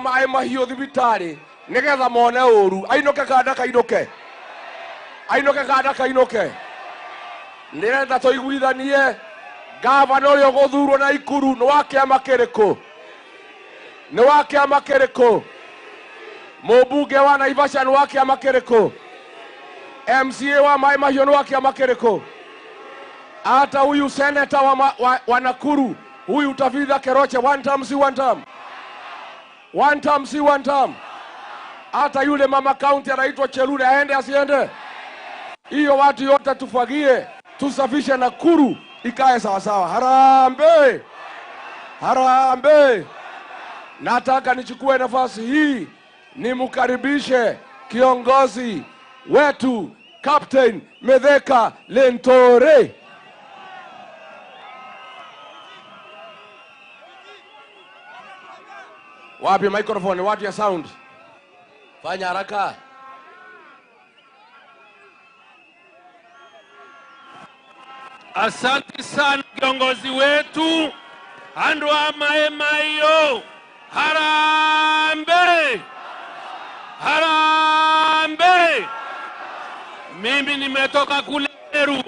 Mai Mahiu thibitari nigetha mone uru. Ainũke kana ndakainũke? Ainũke kana ndakainũke? Nĩrenda tũiguithanie gavana ũrĩa ũgũthurwo Naikuru nĩ wa kĩama kĩrĩkũ? Nĩ wa kĩama kĩrĩkũ? Mũmbunge wa Naivasha nĩ wa kĩama kĩrĩkũ? MCA wa Mai Mahiu nĩ wa kĩama kĩrĩkũ? Hata huyu senator wa Nakuru, huyu Tabitha Keroche, one term si one term? One term si one term? Hata yule mama county anaitwa Chelule aende asiende? Hiyo watu yote tufagie, tusafishe Nakuru ikae sawa sawa. Harambee! Harambee! Nataka nichukue nafasi hii nimkaribishe kiongozi wetu Captain Mithika Linturi. Wapi microphone? Wapi ya sound? Fanya haraka. Asante sana kiongozi wetu andu wa Mai Mahiu. Harambee! Harambee! Mimi nimetoka kule Meru,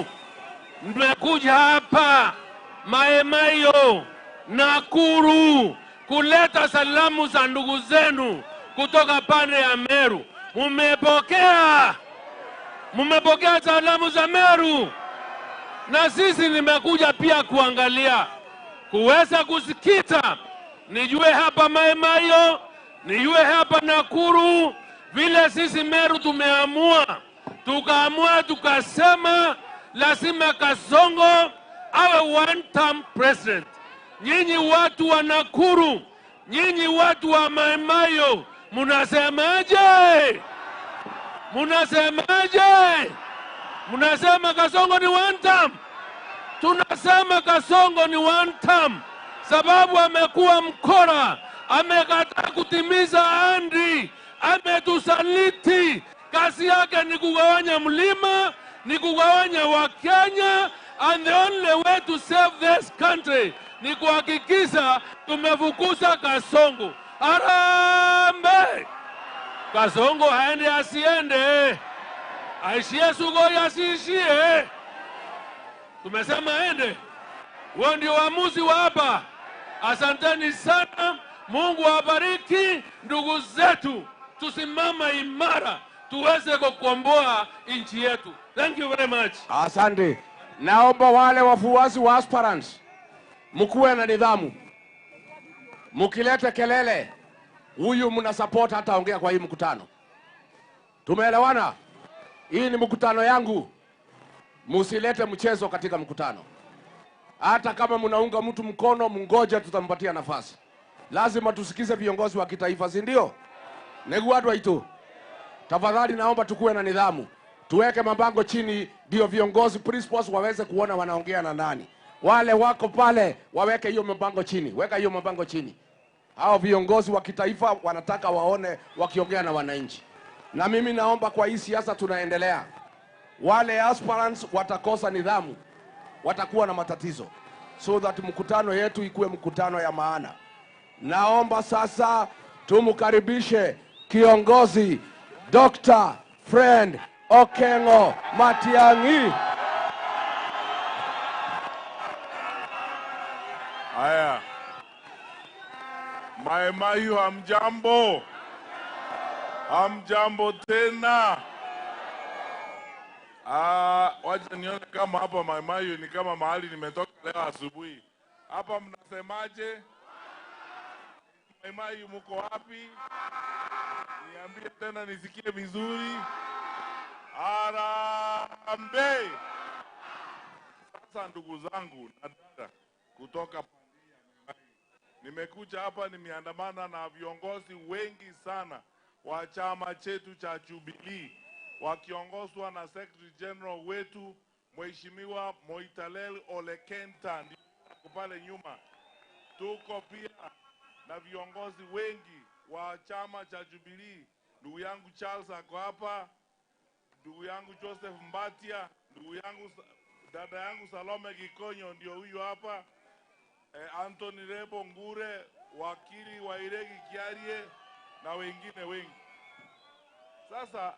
nimekuja hapa Mai Mahiu Nakuru kuleta salamu za ndugu zenu kutoka pande ya Meru. Mumepokea? Mumepokea salamu za Meru? Na sisi nimekuja pia kuangalia, kuweza kusikita, nijue hapa Mai Mahiu, nijue hapa Nakuru, vile sisi Meru tumeamua, tukaamua tukasema lazima Kasongo awe one term president. Nyinyi watu wa Nakuru, nyinyi watu wa Mai Mahiu, munasemaje? Munasemaje? Munasema Kasongo ni one term? Tunasema Kasongo ni one term sababu amekuwa mkora, amekataa kutimiza ahadi, ametusaliti. Kazi yake ni kugawanya mlima, ni kugawanya Wakenya, and the only way to save this country ni kuhakikisha tumefukuza Kasongo. Harambee! Kasongo aende asiende, aishie Sugoi asiishie. Tumesema aende. Huo ndio uamuzi wa hapa. Asanteni sana. Mungu awabariki ndugu zetu. Tusimama imara tuweze kukomboa nchi yetu. Thank you very much. Asante. Naomba wale wafuasi wa aspirants mkuwe na nidhamu. Mukilete kelele, huyu mna support hata ongea kwa hii mkutano. Tumeelewana? Hii ni mkutano yangu. Musilete mchezo katika mkutano. Hata kama mnaunga mtu mkono, mungoje, tutampatia nafasi. Lazima tusikize viongozi wa kitaifa, si ndio? Negu watu waitu. Tafadhali naomba tukue na nidhamu. Tuweke mabango chini ndio viongozi principals waweze kuona wanaongea na nani. Wale wako pale waweke hiyo mabango chini. Weka hiyo mabango chini. Hao viongozi wa kitaifa wanataka waone wakiongea na wananchi. Na mimi naomba kwa hii siasa tunaendelea, wale aspirants watakosa nidhamu, watakuwa na matatizo. So that mkutano yetu ikuwe mkutano ya maana. Naomba sasa tumkaribishe kiongozi Dr. Fred Okengo Matiang'i. Haya. Mai Mahiu hamjambo. Hamjambo tena. Wacha nione kama hapa Mai Mahiu ni kama mahali nimetoka leo asubuhi. Hapa mnasemaje? Mai Mahiu mko wapi? Niambie tena nisikie vizuri. Harambee. Sasa ndugu zangu na dada kutoka nimekuja hapa, nimeandamana na viongozi wengi sana wa chama chetu cha Jubilee wakiongozwa na Secretary General wetu Mheshimiwa Moitalel Ole Kenta, ndiye pale nyuma. Tuko pia na viongozi wengi wa chama cha Jubilee. Ndugu yangu Charles ako hapa, ndugu yangu Joseph Mbatia, ndugu yangu dada yangu Salome Gikonyo ndio huyu hapa, Anthony Rebo Ngure, wakili wa Iregi Kiarie, na wengine wengi. Sasa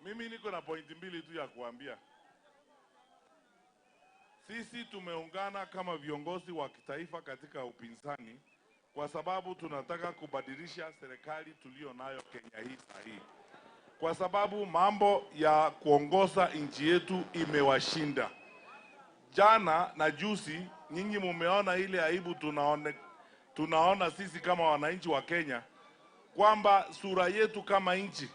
mimi niko na pointi mbili tu ya kuambia. Sisi tumeungana kama viongozi wa kitaifa katika upinzani kwa sababu tunataka kubadilisha serikali tulio nayo Kenya hii sahihi. Kwa sababu mambo ya kuongoza nchi yetu imewashinda. Jana na juzi nyinyi mumeona ile aibu tunaona sisi kama wananchi wa Kenya, kwamba sura yetu kama nchi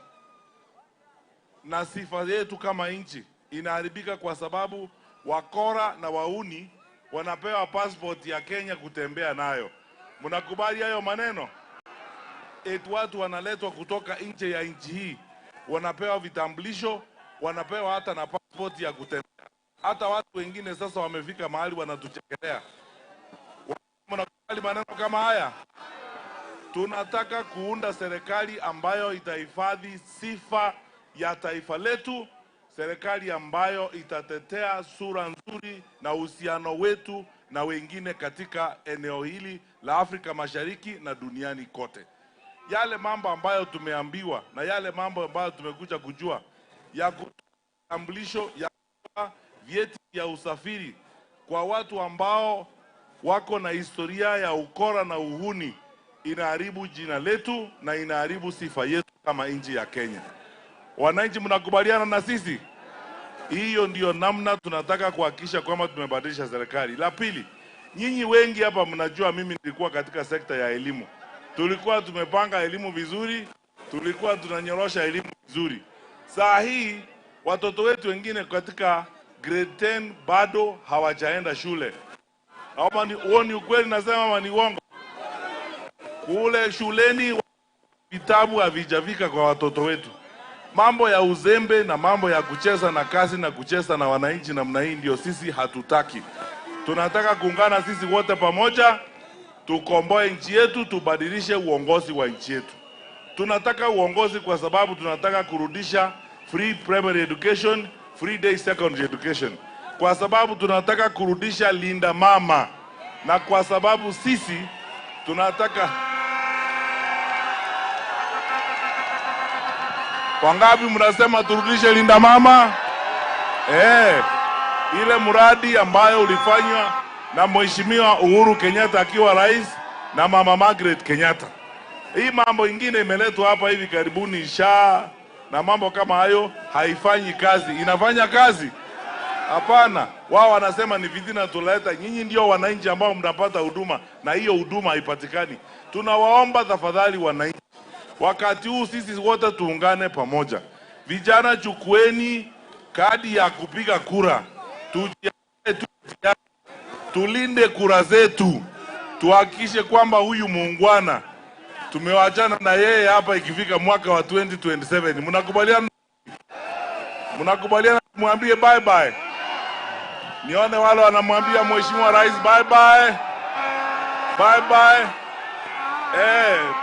na sifa yetu kama nchi inaharibika kwa sababu wakora na wauni wanapewa passport ya Kenya kutembea nayo. Mnakubali hayo maneno? Eti watu wanaletwa kutoka nje ya nchi hii, wanapewa vitambulisho, wanapewa hata na passport ya kutembea. Hata watu wengine sasa wamefika mahali wanatuchekelea. Mnakubali maneno kama haya? Tunataka kuunda serikali ambayo itahifadhi sifa ya taifa letu, serikali ambayo itatetea sura nzuri na uhusiano wetu na wengine katika eneo hili la Afrika Mashariki na duniani kote. Yale mambo ambayo tumeambiwa na yale mambo ambayo tumekuja kujua ya kutambulisho, ya vyeti ya usafiri kwa watu ambao wako na historia ya ukora na uhuni, inaharibu jina letu na inaharibu sifa yetu kama nchi ya Kenya. Wananchi, mnakubaliana na sisi? Hiyo ndiyo namna tunataka kuhakikisha kwamba tumebadilisha serikali. La pili, nyinyi wengi hapa mnajua mimi nilikuwa katika sekta ya elimu. Tulikuwa tumepanga elimu vizuri, tulikuwa tunanyorosha elimu vizuri. Saa hii watoto wetu wengine katika grade 10 bado hawajaenda shule. Ama ni huo ni ukweli nasema ama ni uongo? Kule shuleni vitabu havijafika kwa watoto wetu. Mambo ya uzembe na mambo ya kucheza na kazi na kucheza na wananchi namna hii ndio sisi hatutaki. Tunataka kuungana sisi wote pamoja, tukomboe nchi yetu, tubadilishe uongozi wa nchi yetu. Tunataka uongozi kwa sababu tunataka kurudisha free primary education, free day secondary education. Kwa sababu tunataka kurudisha Linda Mama, na kwa sababu sisi tunataka. Wangapi mnasema turudishe Linda Mama? Ile mradi ambayo ulifanywa na Mheshimiwa Uhuru Kenyatta akiwa rais na Mama Margaret Kenyatta. Hii mambo ingine imeletwa hapa hivi karibuni, SHA na mambo kama hayo, haifanyi kazi. Inafanya kazi? Hapana. Wao wanasema ni fitina tuleta. Nyinyi ndio wananchi ambao mnapata huduma na hiyo huduma haipatikani. Tunawaomba tafadhali wananchi, wakati huu sisi wote tuungane pamoja. Vijana, chukueni kadi ya kupiga kura. Tulinde kura zetu. Tuhakikishe kwamba huyu muungwana tumewachana na yeye hapa ikifika mwaka wa 2027. Mnakubaliana? Mnakubaliana mwambie bye bye? Nione wale wanamwambia Mheshimiwa Rais bye bye. Bye bye.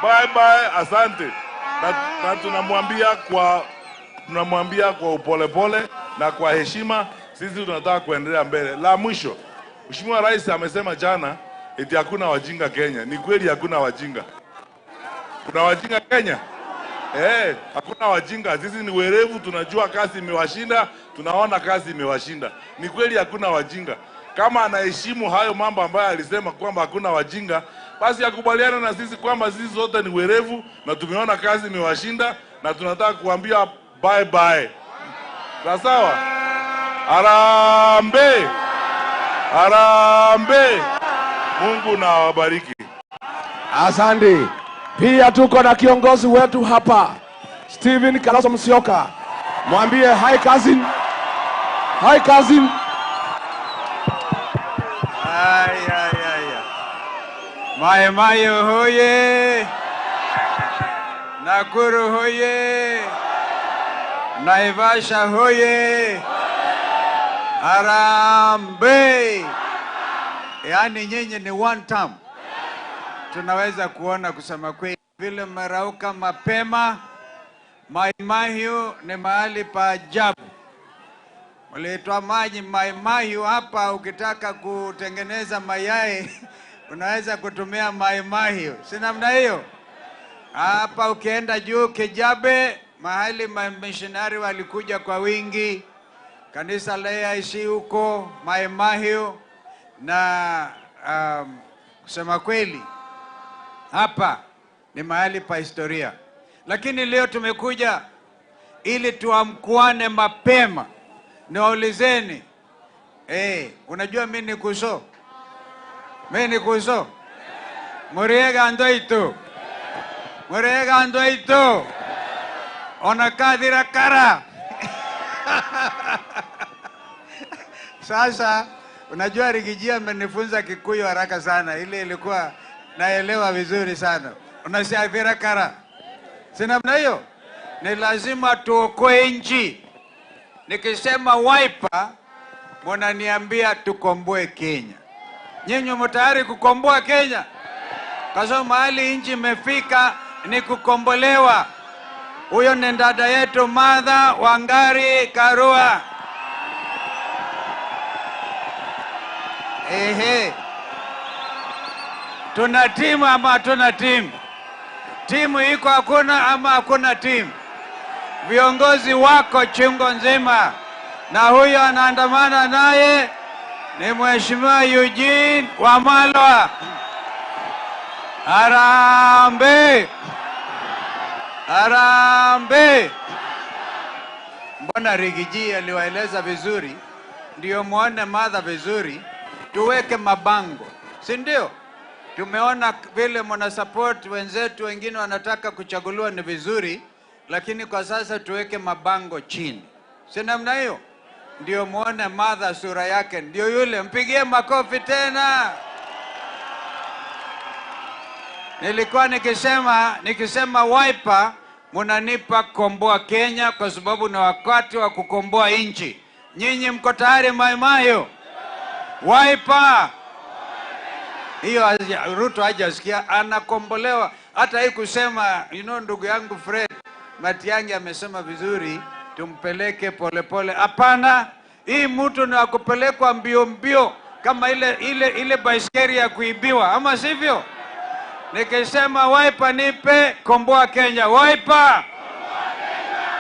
Bye bye, asante. Na tunamwambia kwa upolepole na kwa heshima, sisi tunataka kuendelea mbele. La mwisho, Mheshimiwa Rais amesema jana eti hakuna wajinga Kenya. Ni kweli hakuna wajinga. Kuna wajinga Kenya? Hakuna wajinga. Sisi ni werevu, tunajua kazi imewashinda, tunaona kazi imewashinda. Ni kweli hakuna wajinga. Kama anaheshimu hayo mambo ambayo alisema kwamba hakuna wajinga, basi akubaliana na sisi kwamba sisi zote ni werevu na tumeona kazi imewashinda na tunataka kuambia bye bye. Sawa? Harambee! Harambee! Mungu na awabariki. Asante. Pia tuko na kiongozi wetu hapa, Stephen Kalonzo Musyoka. Mwambie hi cousin. Hi cousin. Ay, ay, ay. Mai Mai hoye. Nakuru hoye. Naivasha hoye. Harambee. Yaani nyinyi ni one term. Tunaweza kuona kusema kweli vile mmerauka mapema. Mai Mahiu ni mahali pa ajabu. Mliitwa maji Mai Mahiu hapa, ukitaka kutengeneza mayai unaweza kutumia Mai Mahiu. Si namna hiyo? Hapa ukienda juu Kijabe, mahali missionary walikuja kwa wingi, kanisa la AIC huko Mai Mahiu, na kusema kweli hapa ni mahali pa historia. Lakini leo tumekuja ili tuamkuane mapema. Niwaulizeni, unajua mimi ni kuso? Mimi ni kuso? Muriega ndoito. Muriega ndoito. Onakadira kara. Sasa unajua Rigiji amenifunza Kikuyu haraka sana. Ile ilikuwa naelewa vizuri sana. Unasiadhira kara. Si namna hiyo? Ni lazima tuokoe nchi. Nikisema Wiper, mnaniambia tukomboe Kenya. Nyinyi mko tayari kukomboa Kenya? Kwa sababu mahali nchi imefika ni kukombolewa. Huyo ni dada yetu Martha Wangari Karua. Ehe. Tuna timu ama hatuna timu? Timu iko hakuna ama hakuna timu? Viongozi wako chungo nzima, na huyo anaandamana naye ni Mheshimiwa Eugene Wamalwa. Harambee! Harambee! Mbona Rigiji aliwaeleza vizuri, ndio muone Martha vizuri. Tuweke mabango, si ndio? Tumeona vile mna support wenzetu wengine wanataka kuchaguliwa, ni vizuri, lakini kwa sasa tuweke mabango chini, si namna hiyo? Ndio muone Martha sura yake, ndio yule, mpigie makofi tena. Nilikuwa nikisema Wiper, mnanipa komboa Kenya, kwa sababu ni wakati wa kukomboa nchi. Nyinyi mko tayari Mai Mahiu? Wiper. Hiyo Ruto hajasikia, anakombolewa. Hata hii kusema, ndugu yangu Fred Matiang'i amesema vizuri, tumpeleke polepole. Hapana, hii mtu ni wa kupelekwa mbio mbio kama ile baiskeli ya kuibiwa, ama sivyo? Nikisema Wiper nipe komboa Kenya. Wiper!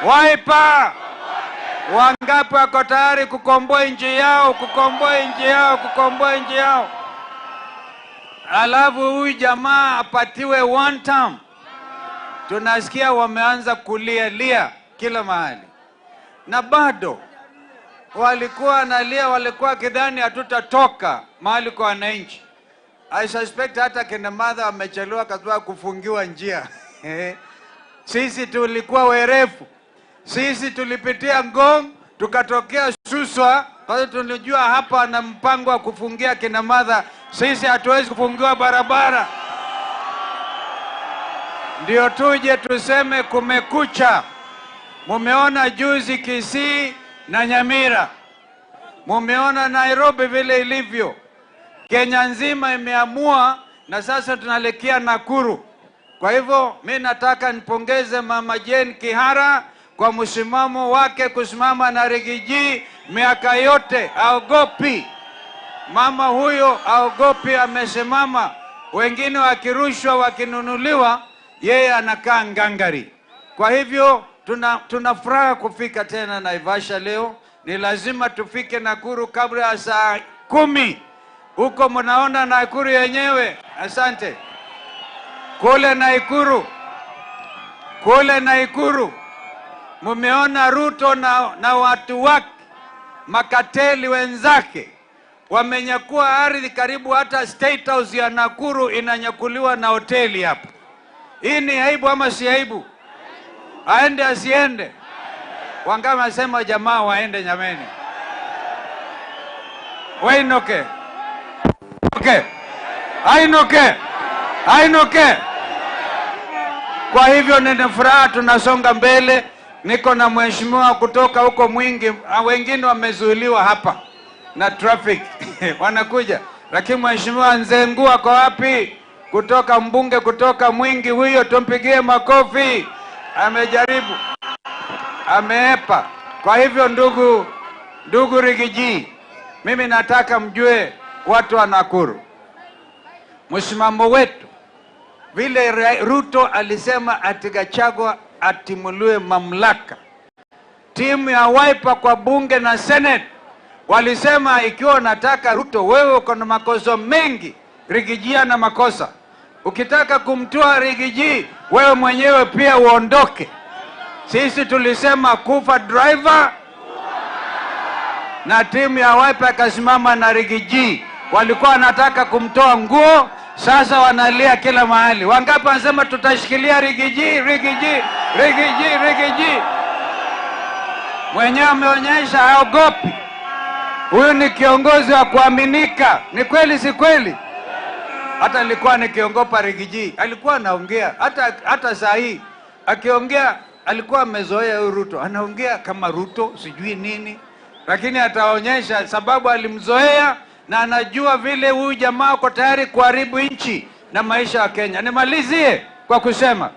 Wiper! Wangapi wako tayari kukomboa nchi yao, kukomboa nchi yao, kukomboa nchi yao? Alafu huyu jamaa apatiwe one term. Tunasikia wameanza kulia lia kila mahali. Na bado walikuwa wanalia, walikuwa kidhani hatutatoka mahali kwa wananchi. I suspect hata kina Martha wamechelewa kwa sababu kufungiwa njia. Sisi tulikuwa werefu. Sisi tulipitia Ngong, tukatokea Suswa, kwa sababu tulijua hapa na mpango wa kufungia kina Martha. Sisi hatuwezi kufungiwa barabara. Ndio tuje tuseme kumekucha. Mumeona juzi Kisii na Nyamira. Mumeona Nairobi vile ilivyo. Kenya nzima imeamua, na sasa tunaelekea Nakuru. Kwa hivyo mimi nataka nipongeze Mama Jane Kihara kwa msimamo wake, kusimama na Rigiji miaka yote, haogopi. Mama huyo haogopi, amesimama. Wengine wakirushwa wakinunuliwa, yeye anakaa ngangari. Kwa hivyo tuna furaha kufika tena Naivasha leo. Ni lazima tufike Nakuru kabla ya saa 10. Huko mnaona Nakuru yenyewe. Asante. Kule Nakuru. Kule Nakuru. Mumeona Ruto na watu wake, makateli wenzake, wamenyakua ardhi karibu hata State House ya Nakuru inanyakuliwa na hoteli hapa. Hii ni aibu ama si aibu? Aende asiende? Wangapi wanasema jamaa waende nyameni? Wainoke. Okay. Ainoke. Ainoke. Kwa hivyo nina furaha tunasonga mbele. Niko na mheshimiwa kutoka huko Mwingi, wengine wamezuiliwa hapa na traffic wanakuja. Lakini mheshimiwa Nzengu ako wapi? Kutoka mbunge kutoka Mwingi huyo, tumpigie makofi. Amejaribu, ameepa. Kwa hivyo ndugu Rigiji, mimi nataka mjue watu wa Nakuru, msimamo wetu Vile Ruto alisema ati Gachagua atimuliwe mamlaka, timu ya Wiper kwa bunge na Senate walisema ikiwa unataka Ruto, wewe uko na makosa mengi, Riggy G ana makosa. Ukitaka kumtoa Riggy G, wewe mwenyewe pia uondoke. Sisi tulisema kufa driver, na timu ya Wiper akasimama na Riggy G. Walikuwa wanataka kumtoa nguo, sasa wanalia kila mahali. Wangapi wanasema tutashikilia Riggy G, Riggy G, Riggy G, Riggy G? Mwenyewe ameonyesha haogopi. Huyu ni kiongozi wa kuaminika. Ni kweli si kweli? Hata nilikuwa nikiongopa Riggy G, alikuwa anaongea hata saa hii akiongea alikuwa amezoea huyu Ruto, anaongea kama Ruto sijui nini, lakini ataonyesha sababu alimzoea na anajua vile huyu jamaa uko tayari kuharibu nchi na maisha ya Kenya. Nimalizie kwa kusema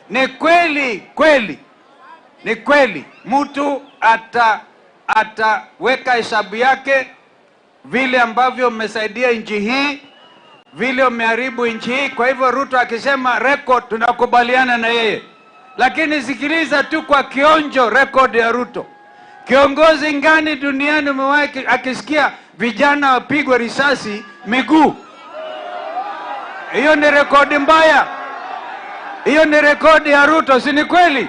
ni kweli kweli, ni kweli mtu ataweka hesabu yake vile ambavyo umesaidia nchi hii, vile umeharibu nchi hii. Kwa hivyo Ruto akisema record, tunakubaliana na yeye. Lakini sikiliza tu kwa kionjo record ya Ruto. Kiongozi ngani duniani umewahi akisikia vijana wapigwe risasi miguu? Hiyo ni rekodi mbaya. Hiyo ni rekodi ya Ruto, si ni kweli?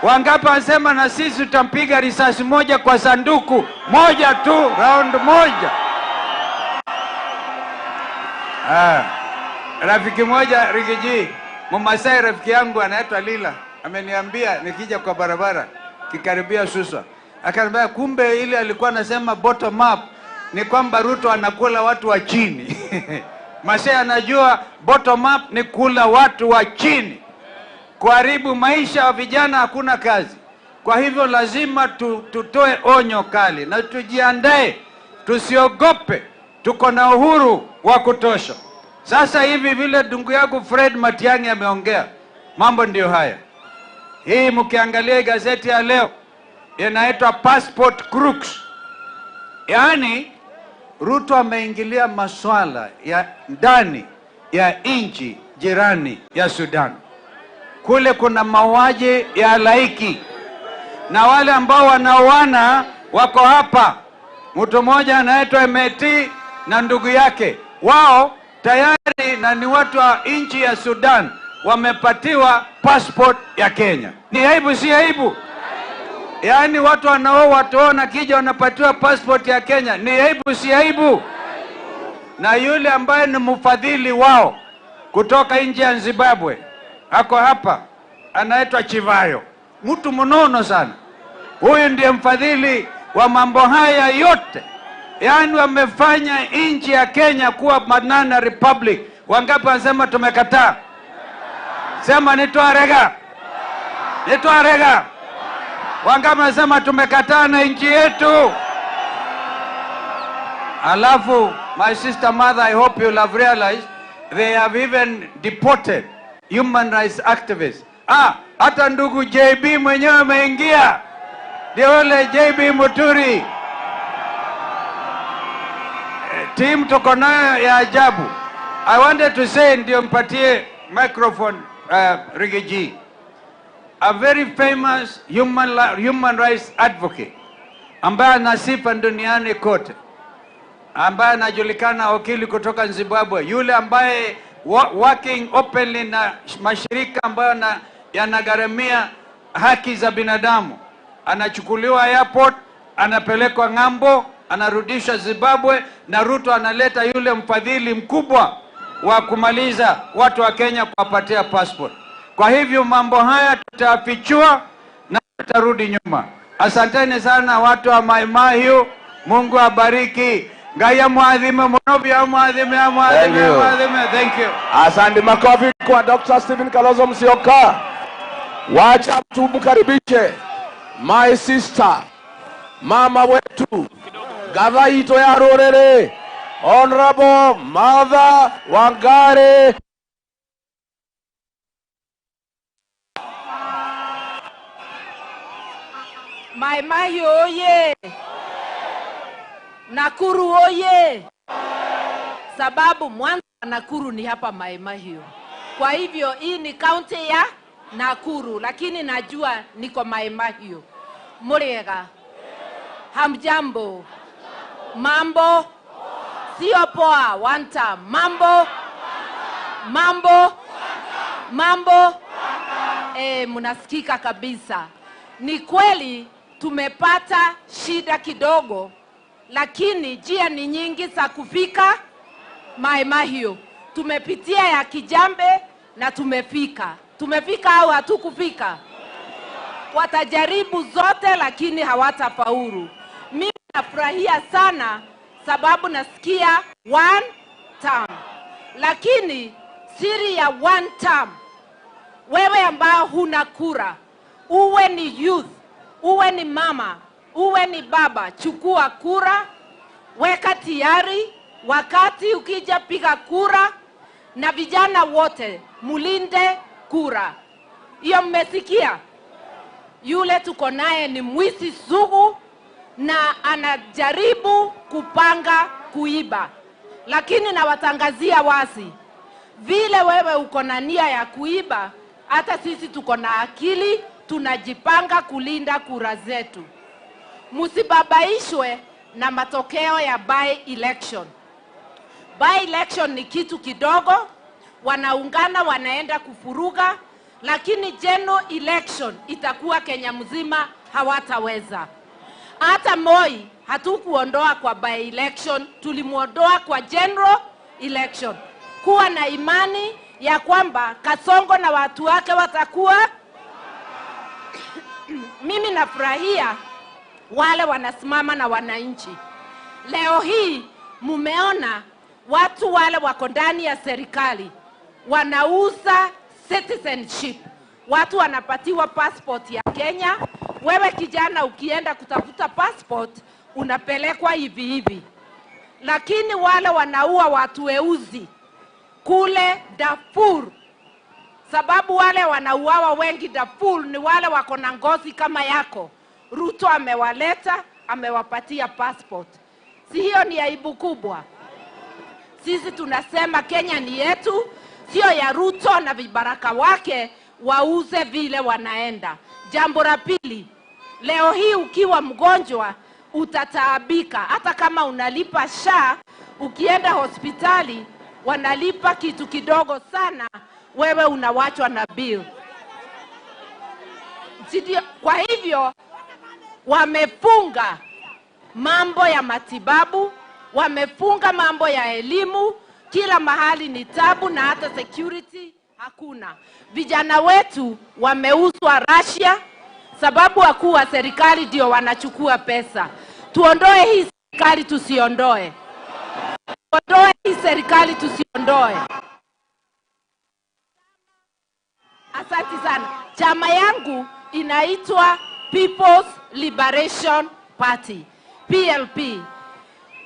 Wangapi wanasema na sisi tutampiga risasi moja kwa sanduku moja tu, round moja. Rafiki moja Riggy G, Mmasai, rafiki yangu anaitwa Lila, ameniambia nikija kwa barabara kikaribia Suswa, akaniambia kumbe ile alikuwa anasema bottom up ni kwamba Ruto anakula watu wa chini. Masai anajua bottom up ni kula watu wa chini, kuharibu maisha ya vijana, hakuna kazi. Kwa hivyo lazima tutoe onyo kali na tujiandae, tusiogope, tuko na uhuru wa kutosha. Sasa hivi vile ndugu yangu Fred Matiang'i ameongea, mambo ndio haya. Hii mkiangalia gazeti ya leo inaitwa Passport Crooks. Yaani Ruto ameingilia masuala ya ndani ya nchi jirani ya Sudan. Kule kuna mauaji ya halaiki, na wale ambao wanaoana wako hapa. Mtu mmoja anaitwa Emeti na ndugu yake, wao tayari na ni watu wa nchi ya Sudan, wamepatiwa passport ya Kenya. Ni aibu si aibu? Yaani watu wanaoa watu wao na kija wanapatiwa passport ya Kenya. Ni aibu si aibu? Na yule ambaye ni mfadhili wao kutoka nchi ya Zimbabwe ako hapa, anaitwa Chivayo, mtu mnono sana. Huyu ndiye mfadhili wa mambo haya yote. Yaani wamefanya nchi ya Kenya kuwa banana republic. Wangapi wanasema tumekataa? Sema nitwarega. Nitwarega. Wangapi wanasema tumekataa na nchi yetu? Alafu my sister mother, I hope you'll have realized they have even deported human rights activists. Hata ndugu JB mwenyewe ameingia. Ndio yule JB Muturi. Team tuko nayo ya ajabu. I wanted to say, ndio mpatie microphone Riggy G. A very famous human rights advocate ambaye ana sifa duniani kote, ambaye anajulikana, wakili kutoka Zimbabwe, yule ambaye working openly na mashirika ambayo yanagharamia haki za binadamu, anachukuliwa airport, anapelekwa ng'ambo, anarudishwa Zimbabwe, na Ruto analeta yule mfadhili mkubwa wa kumaliza watu wa Kenya kuwapatia passport. Kwa hivyo mambo haya tutafichua na tutarudi nyuma. Asanteni sana watu wa Mai Mahiu, Mungu abariki. Ngai mwadhime muno, mwadhime, mwadhime, mwadhime. Thank you. Asante, makofi kwa Dr. Stephen Kalonzo Musyoka. Wacha tumkaribishe my sister, mama wetu, Gathaito ya Rurere, Honorable Martha Wangari. Mai Mahiu oye! Nakuru oye! Sababu mwanzo wa Nakuru ni hapa Mai Mahiu. Kwa hivyo hii ni kaunti ya Nakuru, lakini najua niko Mai Mahiu. Muriega, hamjambo? Mambo sio poa. One time. Mambo, mambo, mambo. Mnasikika kabisa. Ni kweli tumepata shida kidogo, lakini njia ni nyingi za kufika Mai Mahiu. Tumepitia ya Kijambe na tumefika. Tumefika au hatukufika? Watajaribu zote lakini hawatafaulu. Mimi nafurahia sana sababu nasikia one term. Lakini siri ya one term, wewe ambao huna kura, uwe ni youth, uwe ni mama, uwe ni baba, chukua kura, weka tayari, wakati ukija piga kura. Na vijana wote mulinde kura. Hiyo mmesikia? Yule tuko naye ni mwizi sugu na anajaribu kupanga kuiba. Lakini nawatangazia wazi, vile wewe uko na nia ya kuiba, hata sisi tuko na akili, tunajipanga kulinda kura zetu. Msibabaishwe na matokeo ya by election. By election ni kitu kidogo, wanaungana wanaenda kufuruga, lakini general election itakuwa Kenya mzima, hawataweza. Hata Moi hatukuondoa kwa by election, tulimuondoa kwa general election. Kuwa na imani ya kwamba Kasongo na watu wake watakuwa. Mimi nafurahia wale wanasimama na wananchi. Leo hii mumeona watu wale wako ndani ya serikali wanauza citizenship. Watu wanapatiwa passport ya Kenya. Wewe kijana ukienda kutafuta passport unapelekwa hivi hivi. Lakini wale wanaua watu weuzi kule Darfur, sababu wale wanauawa wengi Darfur ni wale wako na ngozi kama yako. Ruto amewaleta, amewapatia passport. Si hiyo ni aibu kubwa? Sisi tunasema Kenya ni yetu, sio ya Ruto na vibaraka wake wauze vile wanaenda. Jambo la pili, leo hii ukiwa mgonjwa utataabika. Hata kama unalipa SHA, ukienda hospitali wanalipa kitu kidogo sana, wewe unawachwa na bill. Kwa hivyo wamefunga mambo ya matibabu, wamefunga mambo ya elimu, kila mahali ni tabu na hata security hakuna. Vijana wetu wameuzwa Russia sababu wakuu wa serikali ndio wanachukua pesa. Tuondoe hii serikali, tusiondoe. Tuondoe hii serikali, tusiondoe. Asante sana. Chama yangu inaitwa People's Liberation Party, PLP.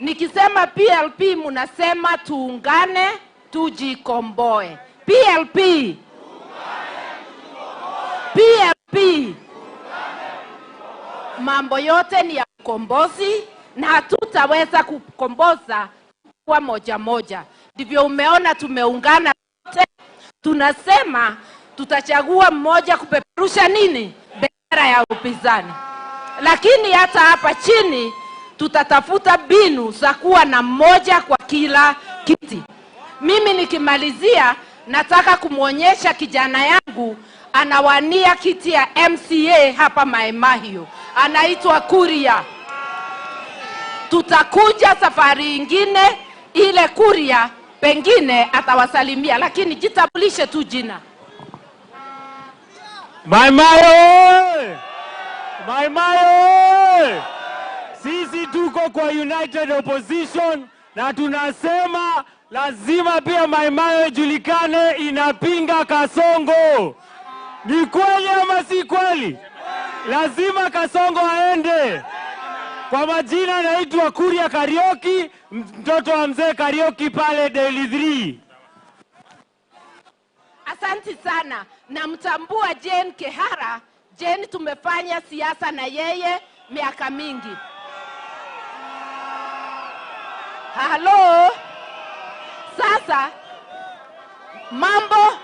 Nikisema PLP mnasema tuungane tujikomboe. PLP. PLP. Mambo yote ni ya ukombozi na hatutaweza kukomboza kwa moja moja. Ndivyo umeona tumeungana wote. Tunasema tutachagua mmoja kupeperusha nini? Bendera ya upinzani. Lakini hata hapa chini tutatafuta mbinu za kuwa na mmoja kwa kila kiti. Mimi nikimalizia nataka kumuonyesha kijana yangu anawania kiti ya MCA hapa Mai Mahiu. Anaitwa Kuria. Tutakuja safari ingine ile Kuria pengine atawasalimia, lakini jitambulishe tu jina. Mai Mahiu! Mai Mahiu! Sisi tuko kwa United Opposition na tunasema lazima pia Mai Mahiu ijulikane inapinga Kasongo. Ni kweli ama si kweli? Lazima Kasongo aende. Kwa majina naitwa Kuria Kariuki, mtoto wa mzee Kariuki pale Daily 3. Asante sana. Namtambua Jane Kehara. Jane tumefanya siasa na yeye miaka mingi. Halo. Sasa mambo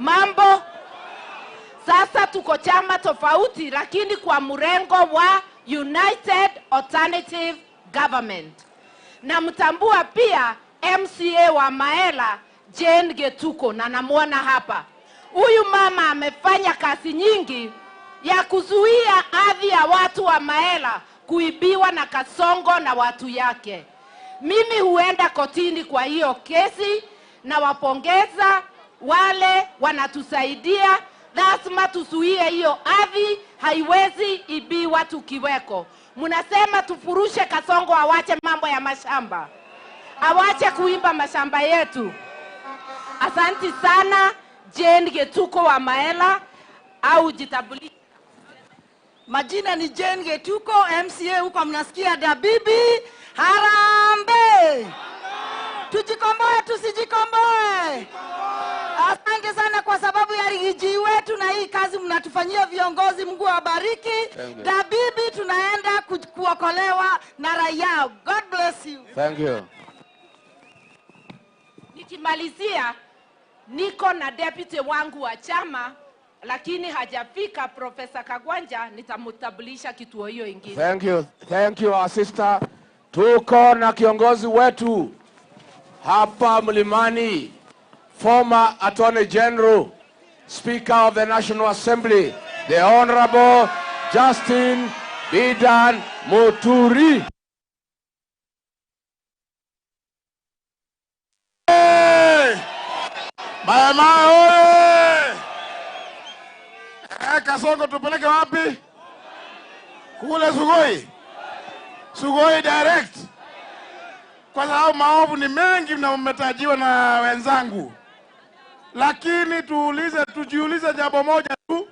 Mambo. Sasa tuko chama tofauti, lakini kwa mrengo wa United Alternative Government. Na mtambua pia MCA wa Maela, Jane Getuko, na namuona hapa. Huyu mama amefanya kazi nyingi ya kuzuia ardhi ya watu wa Maela kuibiwa na Kasongo na watu yake. Mimi huenda kotini kwa hiyo kesi, na wapongeza wale wanatusaidia. Lazima tuzuie hiyo ardhi, haiwezi ibiwa tukiweko. Mnasema tufurushe Kasongo awache mambo ya mashamba, awache kuimba mashamba yetu. Asanti sana Jane Getuko wa Maela, au jitambulishe. Majina ni Jane Getuko, MCA huko mnasikia Dabibi. Harambee! Tujikomboe tusijikomboe? Asante sana kwa sababu ya rigiji wetu na hii kazi mnatufanyia viongozi. Mungu awabariki. Dabibi tunaenda kuokolewa na raia. God bless you. Thank you. Nikimalizia, niko na deputy wangu wa chama, lakini hajafika, Profesa Kagwanja, nitamtambulisha kituo hiyo ingine. Thank you. Thank you, our sister. Tuko na kiongozi wetu hapa Mlimani, former Attorney General, Speaker of the National Assembly, the Honorable Justin Bidan Muturi. Mama oye! Kasongo tupeleke wapi? Kule Sugoi. Sugoi direct. Kwa sababu maovu ni mengi na mmetajiwa na wenzangu. Lakini tujiulize jambo moja tu.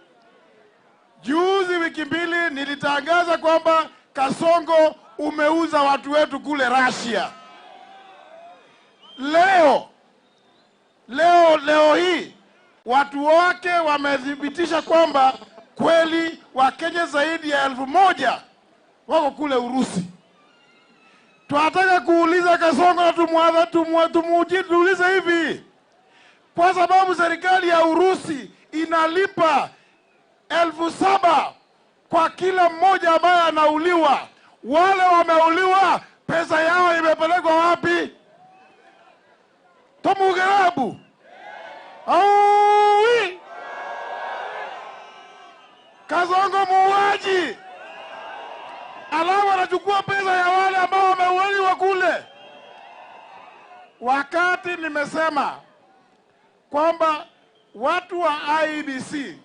Juzi wiki mbili nilitangaza kwamba Kasongo umeuza watu wetu kule Russia. Leo hii watu wake wamethibitisha kwamba kweli Wakenya zaidi ya 1000 wako kule Urusi. Tunataka kuuliza Kasongo na tumuulize hivi. Kwa sababu serikali ya Urusi inalipa 7,000 kwa kila mmoja ambaye anauliwa. Wale wameuliwa pesa yao imepelekwa wapi? Tomugerabu. Aui! Kasongo muuaji. Alafu anachukua pesa ya wale ambao wameuliwa kule. Wakati nimesema kwamba watu wa IEBC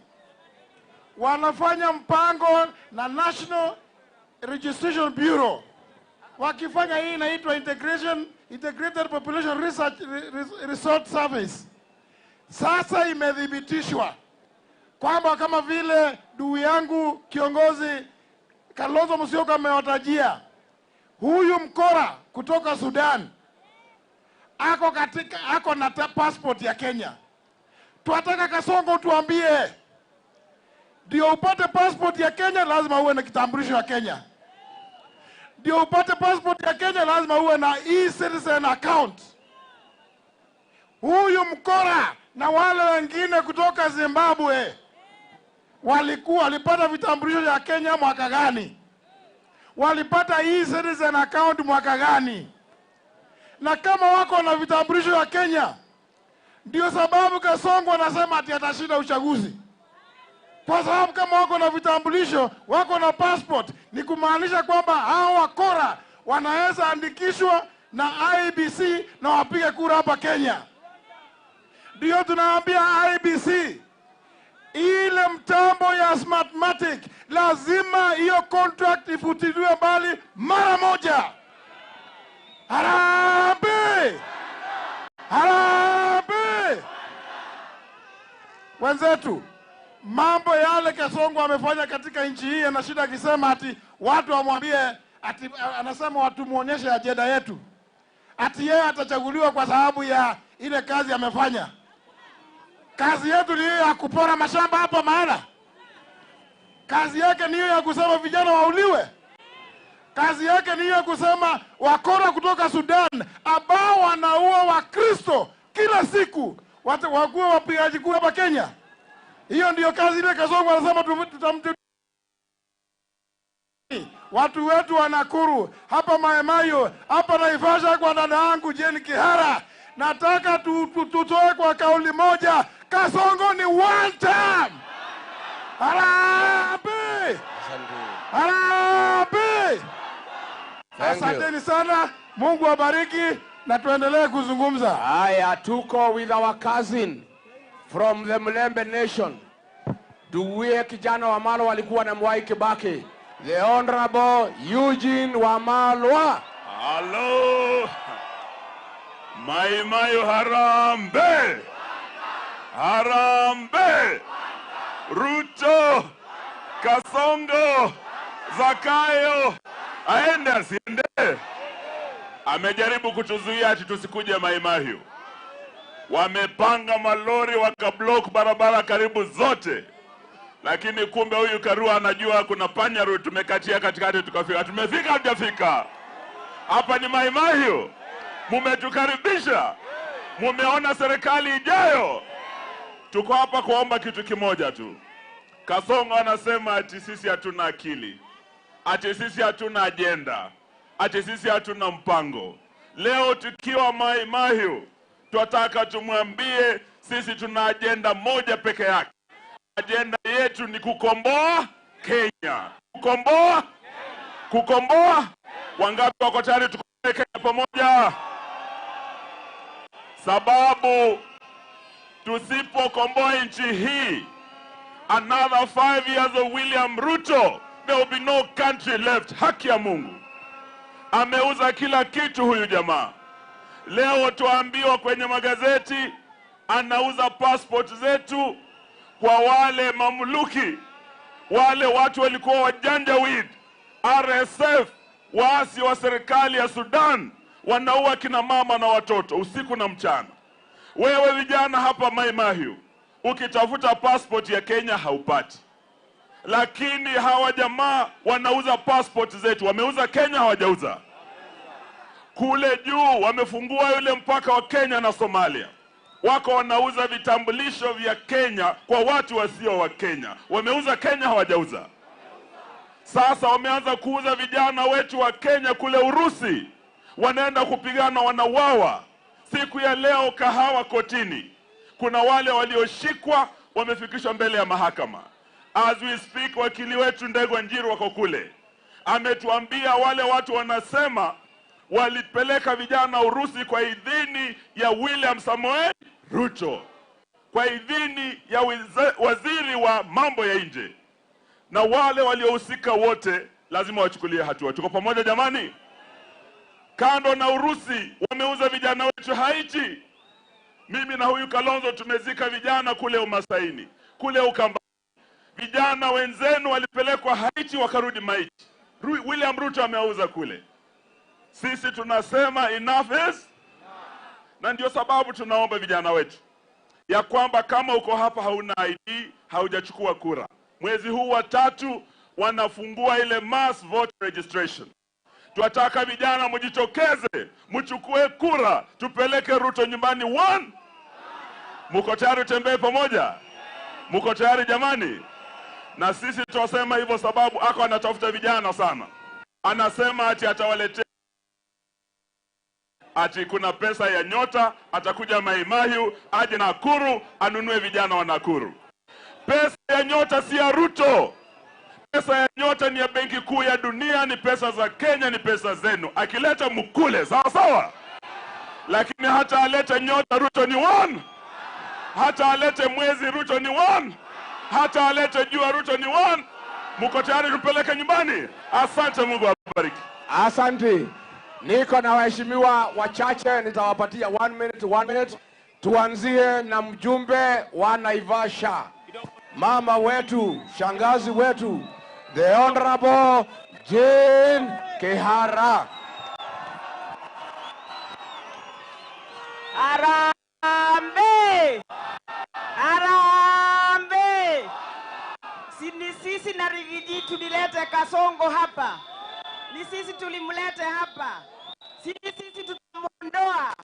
wanafanya mpango na National Registration Bureau, wakifanya hii inaitwa Integrated Population Research Resort Service. Sasa imethibitishwa kwamba kama vile ndugu yangu kiongozi Kalonzo Musyoka amewatajia, huyu mkora kutoka Sudan ako na passport ya Kenya. Tunataka Kasongo tuambie, ndio upate passport ya Kenya lazima uwe na kitambulisho ya Kenya. Ndio upate passport ya Kenya lazima uwe na e-citizen account. Huyu mkora na wale wengine kutoka Zimbabwe walipata vitambulisho ya Kenya mwaka gani? Walipata e-citizen account mwaka gani? Na kama wako na vitambulisho ya Kenya, ndio sababu Kasongo anasema ati atashinda uchaguzi. Kwa sababu kama wako na vitambulisho, wako na passport, ni kumaanisha kwamba hao wakora wanaweza andikishwa na IEBC na wapige kura hapa Kenya. Ndio tunaambia IEBC, ile mtambo ya Smartmatic lazima hiyo contract ifutiliwe mbali mara moja. Harambee! Harambee! Wenzetu, mambo yale Kasongo amefanya katika nchi hii, ana shida akisema ati watu wamwambie, ati anasema watu muonyeshe ajenda yetu, ati yeye atachaguliwa kwa sababu ya ile kazi amefanya. Kazi yetu ni hiyo ya kupora mashamba hapa maana. Kazi yake ni hiyo ya kusema vijana wauliwe. Kazi yake ni hiyo kusema wakora kutoka Sudan ambao wanaua Wakristo kila siku Wakuwe wapigaji kura hapa Kenya? Hiyo ndio kazi ile Kasongo anasema tutamtu. Watu wetu wa Nakuru, hapa Mai Mahiu, hapa Naivasha kwa dada yangu Jane Kihara, nataka tutoe kwa kauli moja, Kasongo ni one time. Harambee! Harambee! Asanteni sana, Mungu awabariki na tuendelee kuzungumza. Haya, tuko with our cousin from the Mulembe Nation. Duwie kijana wa Malwa walikuwa na Mwai Kibaki, the Honorable Eugene Wamalwa. Hello. Mai Mahiu harambee. Harambee. Ruto, Kasongo, Zakayo, aende asiende. Amejaribu kutuzuia ati tusikuje Mai Mahiu. Wamepanga malori wakablock barabara karibu zote. Lakini kumbe huyu Karua anajua kuna panya route tumekatia katikati tukafika. Tumefika, hatujafika. Hapa ni Mai Mahiu. Mumetukaribisha. Mumeona serikali ijayo. Tuko hapa kuomba kitu kimoja tu. Kasongo anasema ati sisi hatuna akili, ati sisi hatuna agenda, ati sisi hatuna mpango. Leo tukiwa Mai Mahiu, tunataka tumwambie sisi tuna agenda moja peke yake. Agenda yetu ni kukomboa Kenya. Kukomboa? Kukomboa? Wangapi wako tayari tukomboe Kenya pamoja? Sababu tusipokomboa nchi hii, another 5 years of William Ruto, there will be no country left. Haki ya Mungu. Ameuza kila kitu huyu jamaa. Leo tuambiwa kwenye magazeti anauza passport zetu kwa wale mamluki, wale watu walikuwa wajanjaweed, RSF, waasi wa serikali ya Sudan, wanaua kina mama na watoto usiku na mchana. Wewe vijana hapa Mai Mahiu, ukitafuta passport ya Kenya haupati. Lakini hawa jamaa wanauza passport zetu. Wameuza Kenya, hawajauza. Kule juu wamefungua yule mpaka wa Kenya na Somalia. Wako wanauza vitambulisho vya Kenya kwa watu wasio wa Kenya. Wameuza Kenya, hawajauza. Sasa wameanza kuuza vijana wetu wa Kenya kule Urusi. Wanaenda kupigana, wanauawa. Siku ya leo Kahawa kotini, kuna wale walioshikwa wamefikishwa mbele ya mahakama. As we speak, wakili wetu Ndegwa Njiru wako kule. Ametuambia wale watu wanasema walipeleka vijana Urusi kwa idhini ya William Samoei Ruto, kwa idhini ya waziri wa mambo ya nje. Na wale waliohusika wote lazima wachukulie hatua. Tuko pamoja jamani? Kando na Urusi, wameuza vijana wetu Haiti. Mimi na huyu Kalonzo tumezika vijana kule Umasaini, kule Ukamba. Vijana wenzenu walipelekwa Haiti wakarudi maiti. William Ruto ameuza kule. Sisi tunasema enough is. Na ndio sababu tunaomba vijana wetu ya kwamba kama uko hapa hauna ID, haujachukua kura, mwezi huu wa 3 wanafungua ile mass voter registration. Tunataka vijana mjitokeze, mchukue kura, tupeleke Ruto nyumbani 1. Mko tayari tembee pamoja? Mko tayari jamani? Na sisi tunasema hivyo sababu ako anatafuta vijana sana. Anasema ati atawaletea, ati kuna pesa ya nyota, atakuja Mai Mahiu, aje Nakuru, anunue vijana wa Nakuru. Pesa ya nyota si ya Ruto. Pesa ya nyota ni ya Benki Kuu ya Dunia, ni pesa za Kenya, ni pesa zenu. Akileta mkule, sawa sawa. Lakini hata alete nyota Ruto ni 1. Hata alete mwezi Ruto ni 1. Hata alete jua Ruto ni 1. Mko tayari tupeleke nyumbani? Asante, Mungu awabariki. Asante. Niko na waheshimiwa wachache, nitawapatia 1 minute, 1 minute. Tuanzie na mjumbe wa Naivasha, mama wetu, shangazi wetu, the Honorable Jane Kihara. Harambee! Harambee! Ni sisi na Rigiji tulilete Kasongo hapa. Ni sisi tulimlete hapa. Sisi tutamuondoa.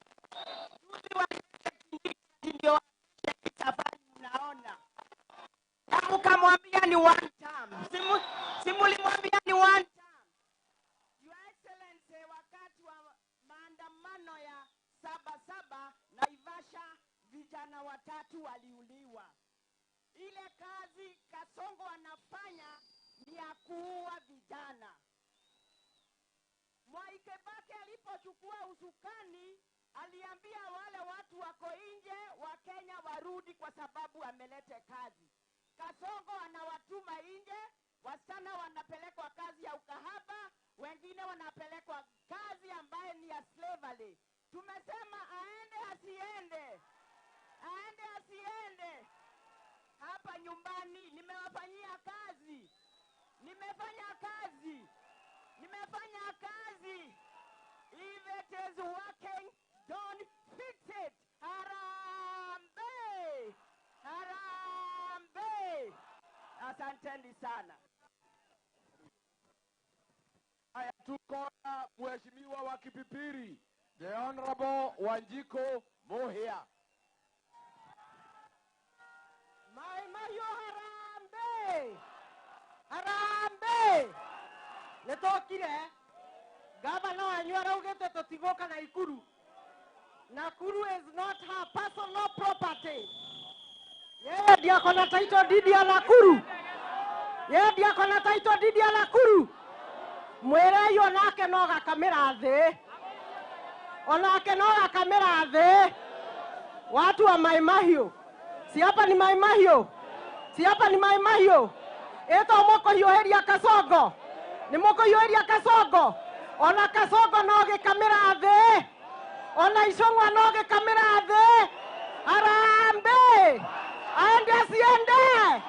Ndio ni one term. Si mulimwambia ni one term. Your Excellency, wakati wa maandamano ya 7/7 Naivasha, vijana 3 waliuliwa. Ile kazi Kasongo anafanya ni ya kuua vijana. Mwai Kibaki alipochukua usukani aliambia wale watu wako nje wa Kenya warudi kwa sababu amelete kazi. Kasongo anawatuma nje, wasichana wanapelekwa kazi ya ukahaba, wengine wanapelekwa kazi ambaye ni ya slavery. Tumesema aende asiende. Aende asiende. Hapa nyumbani nimewafanyia kazi. Nimefanya kazi. Nimefanya kazi. If it is working, don't fix it. Harambee! Harambee! Asanteni sana. Haya, tuko na mheshimiwa wa Kipipiri, the Honorable Wanjiko Muhia. Mai Mahiu harambee! Harambee! Nitokire gavana wanyu araugite tutigoka Nakuru. Nakuru is not her personal property. Yeye ndiye ako na title deed ya Nakuru. Yeye ndiye ako na title deed ya Nakuru. Mwirei onake no gakamĩra thĩ. Onake no gakamĩra thĩ. Watu wa Mai Mahiu. Si hapa ni Mai Mahiu. Si hapa ni Mai Mahiu. Eto mũkũhiũhĩria Kasongo. Nĩ mũkũhiũhĩria Kasongo. Ona Kasongo no gĩkamĩra thĩ. Ona Icũng'wa no gĩkamĩra thĩ. Harambee! Aende asiende.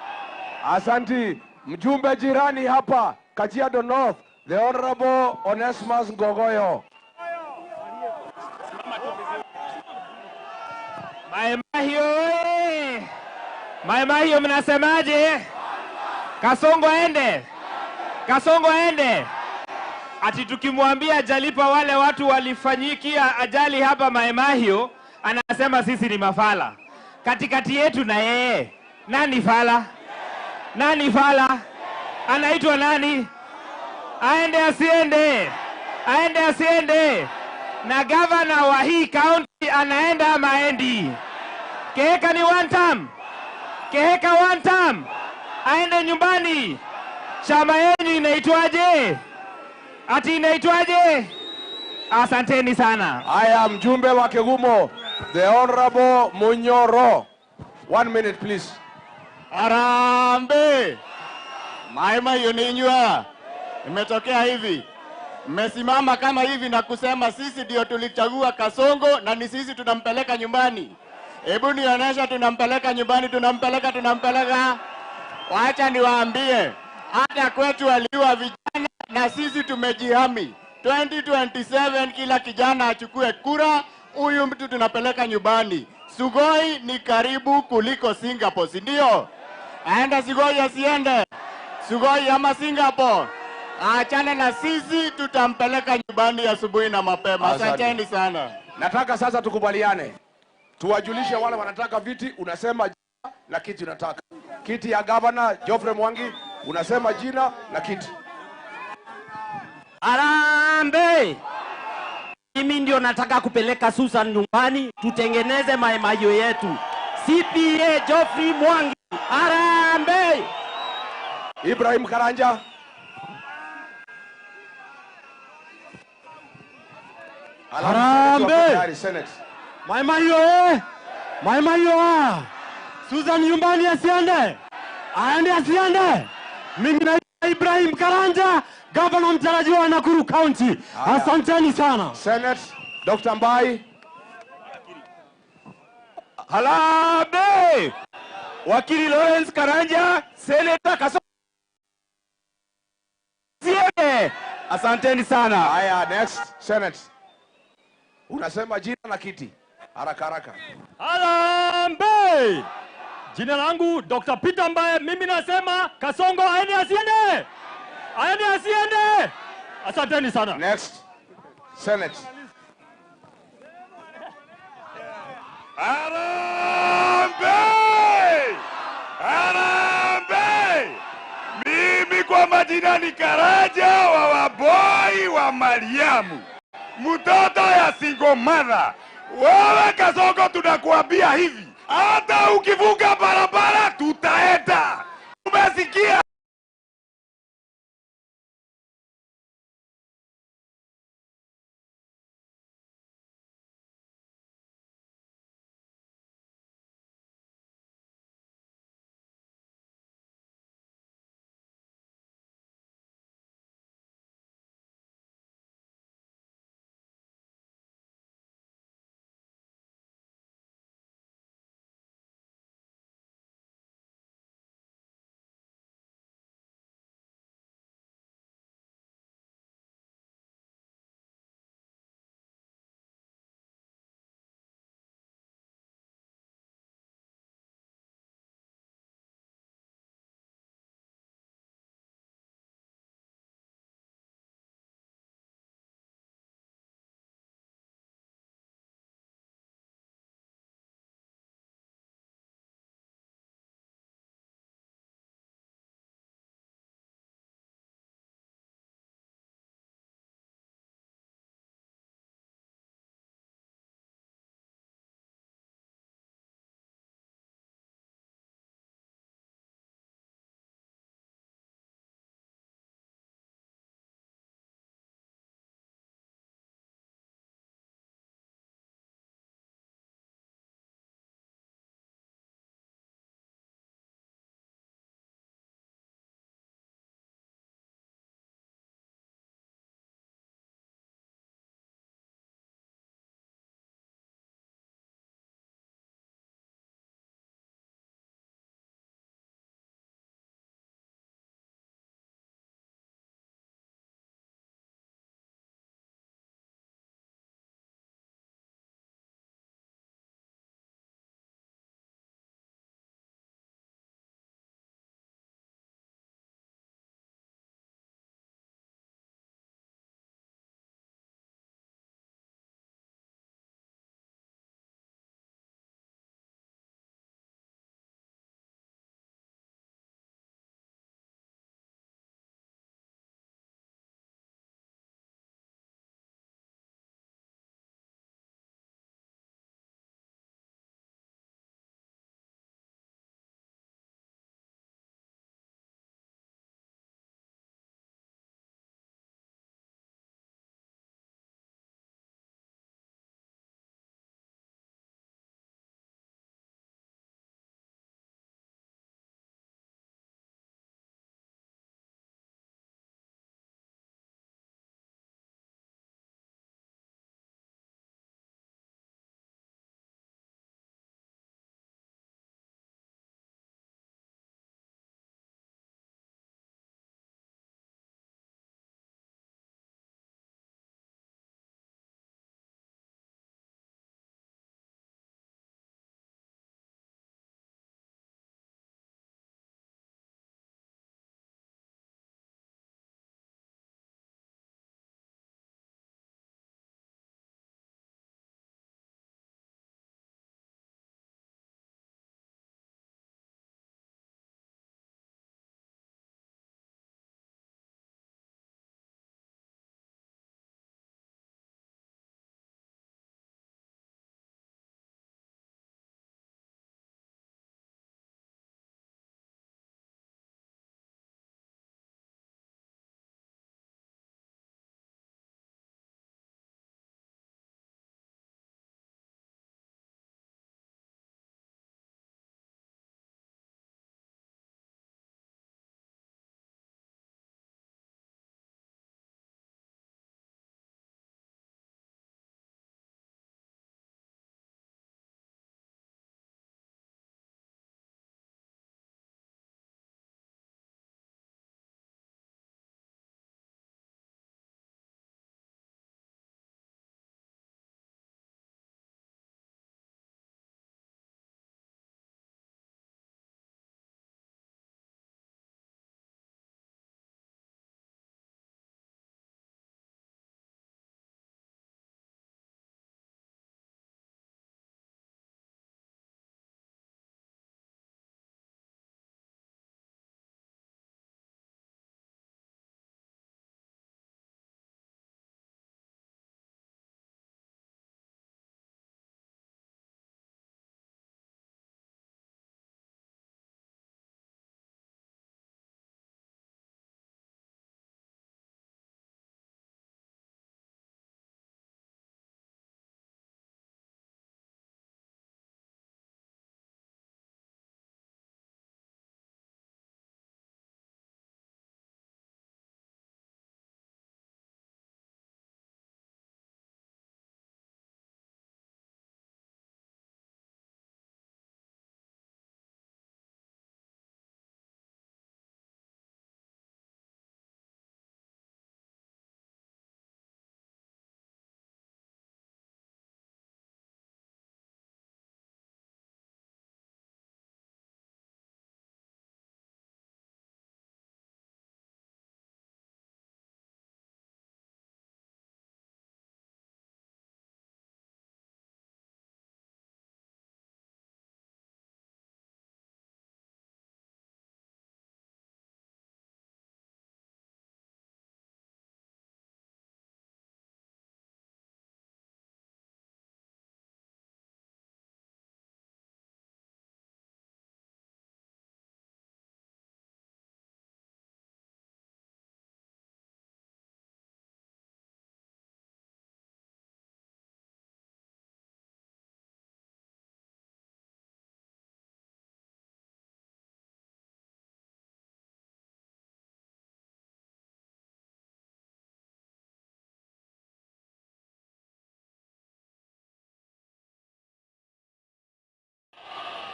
Asanti. Mjumbe jirani hapa Kajiado North, the Honorable Onesmus Ngogoyo. Mai Mahiu oye! Mai Mahiu mnasemaje? Kasongo aende. Kasongo aende. Ati tukimwambia ajalipa wale watu walifanyikia ajali hapa Mai Mahiu, anasema sisi ni mafala. Katikati yetu na yeye, nani fala? Nani fala? Anaitwa nani? Aende asiende? Aende asiende? Na governor wa hii county anaenda ama aendi? Keheka ni one term. Keheka one term. Aende nyumbani. Chama yenu inaitwaje? Ati inaitwaje? Asanteni sana. Haya, mjumbe wa Kigumo, the Honorable Munyoro. 1 minute please. Harambee! Mai Mahiu ninywa. Imetokea hivi. Mmesimama kama hivi na kusema sisi ndio tulichagua Kasongo na ni sisi tunampeleka nyumbani. Hebu nionyesha tunampeleka nyumbani, tunampeleka, tunampeleka. Wacha niwaambie, hata kwetu waliua vijana na sisi tumejihami. 2027 kila kijana achukue kura, huyu mtu tunapeleka nyumbani. Sugoi ni karibu kuliko Singapore, si ndio? Aenda Sugoi asiende? Sugoi ama Singapore? Achana na sisi, tutampeleka nyumbani asubuhi na mapema. Asanteni sana. Nataka sasa tukubaliane. Tuwajulishe wale wanataka viti, unasema jina na kiti unataka. Kiti ya governor Geoffrey Mwangi, unasema jina na kiti. Harambee! Mimi ndio nataka kupeleka Susan nyumbani, tutengeneze Mai Mahiu yetu. CPA Geoffrey Mwangi, harambee! Ibrahim Karanja. Harambee! Mai Mahiu eh! Mai Mahiu ah! Susan nyumbani asiende! Aende asiende! Mimi na Ibrahim Karanja, governor mtarajiwa wa Nakuru County. Asanteni sana. Senate Dr. Mbai. Harambee! Wakili Lawrence Karanja, Senator Kasongo. Asanteni sana. Haya, next Senate. Unasema jina na kiti. Haraka haraka. Harambee! Jina langu Dr. Peter Mbaye, mimi nasema Kasongo aende asiende? Aende asiende? Asanteni sana. Next Senate. Harambee! Harambee! majina ni Karanja wa Waboi wa Mariamu, mtoto ya single mother. Wewe Kasongo, tunakuambia hivi, hata ukivuka barabara tutaenda. Umesikia?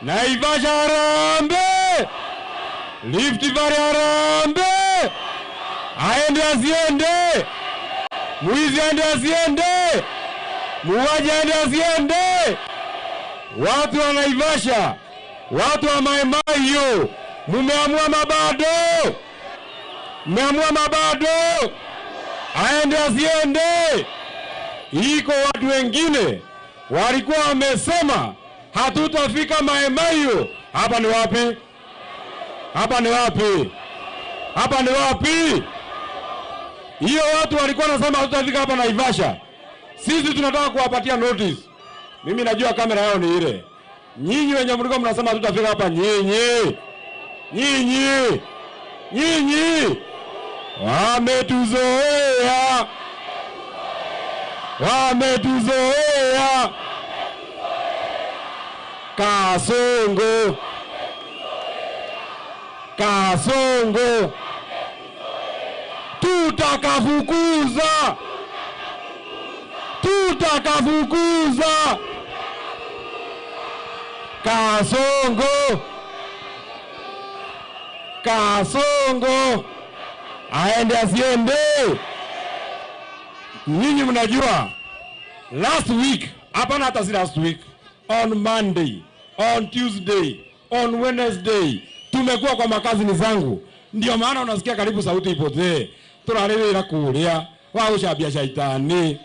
Naivasha harambee! Rift Valley harambee! Aende asiende? Mwizi aende asiende? Muuaji aende asiende? Watu wa Naivasha, watu wa Mai Mahiu, mumeamua mabado? Mmeamua mabado? Aende asiende? Iko watu wengine walikuwa wamesema hatutafika Mai Mahiu. Hapa ni wapi? Hapa ni wapi? Hapa ni wapi? Hiyo watu walikuwa wanasema hatutafika hapa Naivasha. Sisi tunataka kuwapatia notice. Mimi najua kamera yao ni ile. Nyinyi wenye mlikuwa mnasema hatutafika hapa, nyinyi. Nyinyi. Nyinyi. Wametuzoea. Wametuzoea. Kasongo. Kasongo. Tutakafukuza. Tutakafukuza. Kasongo. Kasongo. Aende asiende? Nyinyi mnajua last week, hapana hata si last week, on Monday, on Tuesday, on Wednesday, tumekuwa kwa makazi zangu. Ndio maana unasikia karibu sauti ipotee. Tunarewera kulia, waushabia shaitani.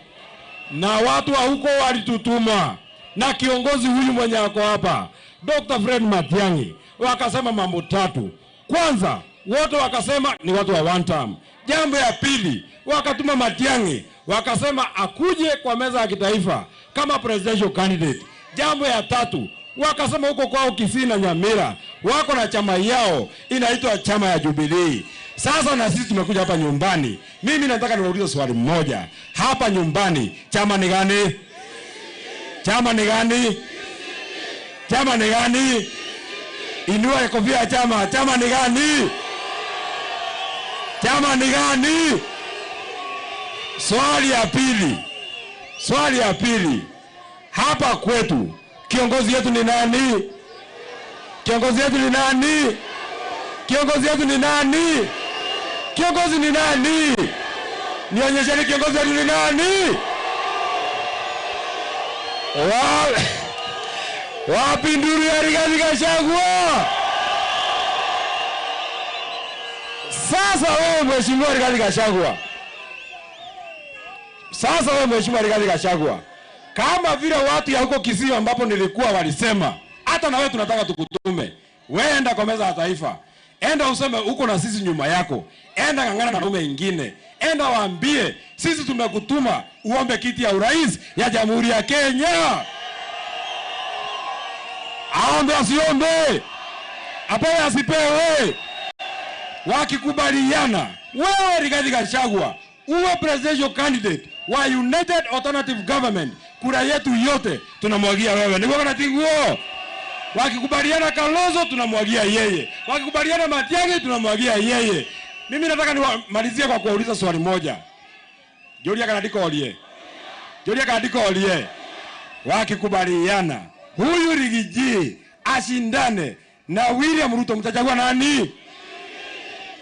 Na watu wa huko walitutuma. Na kiongozi huyu mwenye ako hapa, Dr. Fred Matiang'i, wakasema mambo tatu. Kwanza, wote wakasema ni watu wa one term. Jambo ya pili, wakatuma Matiang'i, wakasema akuje kwa meza ya kitaifa kama presidential candidate. Jambo ya tatu, wakasema huko kwao Kisii na Nyamira wako na chama yao inaitwa chama ya Jubilee. Sasa na sisi tumekuja hapa nyumbani. Mimi nataka niwaulize swali moja. Hapa nyumbani chama ni gani? Chama ni gani? Chama ni gani? Inua kofia ya chama. Chama ni gani? Chama ni gani? Swali ya pili. Swali ya pili. Hapa kwetu kiongozi yetu ni nani? Kiongozi yetu ni nani? Kiongozi yetu ni nani? Kiongozi ni nani? Nionyesheni kiongozi yetu ni nani? Wapi nduru ya Rigathi Gachagua? Sasa wewe Mheshimiwa Rigathi Gachagua, sasa wewe Mheshimiwa Rigathi Gachagua, kama vile watu ya huko Kisii ambapo nilikuwa walisema, hata na wewe tunataka tukutume. Wewe enda kwa meza ya taifa. Enda useme uko na sisi nyuma yako. Enda ngangana na wanaume wengine. Enda waambie sisi tumekutuma uombe kiti ya urais ya Jamhuri ya Kenya. Aombe asiombe? Apewe asipewe? Wakikubaliana, wewe Rigathi Gachagua uwe presidential candidate wa United Alternative Government, kura yetu yote tunamwagia wewe. Ni wewe na tinguo. Wakikubaliana Kalonzo tunamwagia yeye. Wakikubaliana Matiang'i tunamwagia yeye. Mimi nataka nimalizie kwa kuwauliza swali moja. Joria kanadiko olie. Joria kanadiko olie. Wakikubaliana huyu Rigiji ashindane na William Ruto, mtachagua nani?